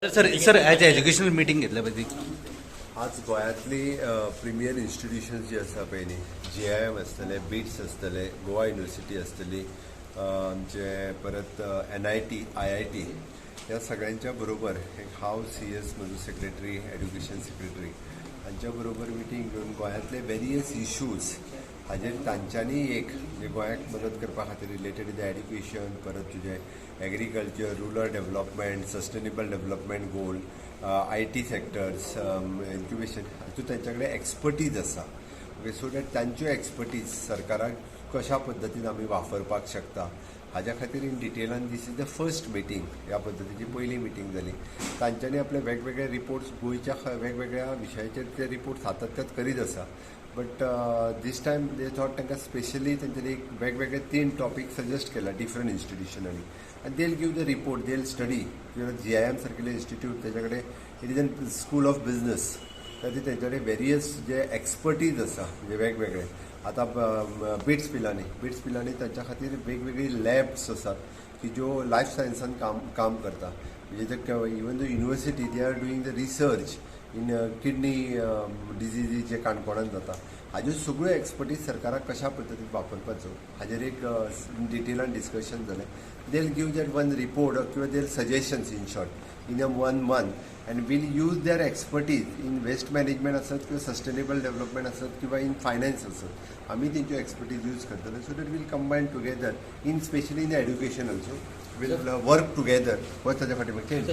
Sir sir as educational meeting घेतल्या पळय ती. आज गोंयांतली प्रिमियर इन्स्टिट्युशन्स जी आसा पळय न्ही, जीआयएम आसतले, बिट्स आसतले, गोवा युनिवर्सिटी आसतली, आमचे परत एनआयटी, आयआयटी, ह्या सगळ्यांच्या बरोबर एक हांव सीएस, म्हजो सेक्रेटरी, एड्युकेशन सेक्रेटरी हांच्या बरोबर मिटींग घेवन गोंयांतले वेरियस इश्यूज हाजेर तांच्यांनी एक म्हणजे गोंयाक मदत करपा खातीर रिलेटेड the education, परत तुजें agriculture, rural development, sustainable development goal, IT sectors, incubation, हातूंत तांच्या कडेन एक्सपर्टीज आसा. ओके, सो that तांच्यो एक्सपर्टीज सरकाराक कशा पद्दतीन आमी वापरपाक शकता हाज्या खातीर in डिटेलान this is the first meeting. ह्या पद्दतीची पयली मिटींग जाली. तांच्यांनी आपले वेगवेगळे रिपोर्ट्स गोंयच्या वेगवेगळ्या विशयाचेर ते रिपोर्ट सातत्यात करीत आसा, but this time they thought तांकां स्पेशली तेंच्यांनी एक वेगवेगळे तीन टॉपीक सजेस्ट केला डिफरंट इन्स्टिट्युशनांनी आनी they'll give the report, they'll study. किंवा जीआयएम सारकेले इन्स्टिट्यूट, तेच्या कडेन it is an school of business, खातीर तेंच्या कडेन वेरियस जे एक्सपर्टीज आसा, म्हणजे वेगवेगळे. आतां बिट्स पिलानी तांच्या खातीर वेगवेगळी लॅब्स आसात की ज्यो लायफ सायन्सान काम करता. म्हणजे even the university, they are doing the research in kidney diseases जे काणकोणान जाता, हाज्यो सगळ्यो एक्सपर्टीज सरकाराक कशा पद्दतीन वापरपाचो हाजेर एक डिटेलान डिस्कशन जालें. They'll give that one report किंवा their suggestions in short in a one month and we'll use their expertise in waste management आसत किंवा सस्टेनेबल डेव्हलपमेंट आसत किंवा इन फायनान्स आसत, आमी तेंच्यो एक्सपर्टीज यूज करतले so that we'll combine together in specially in education also, we'll work together. हो ताच्या फाटी मागचें.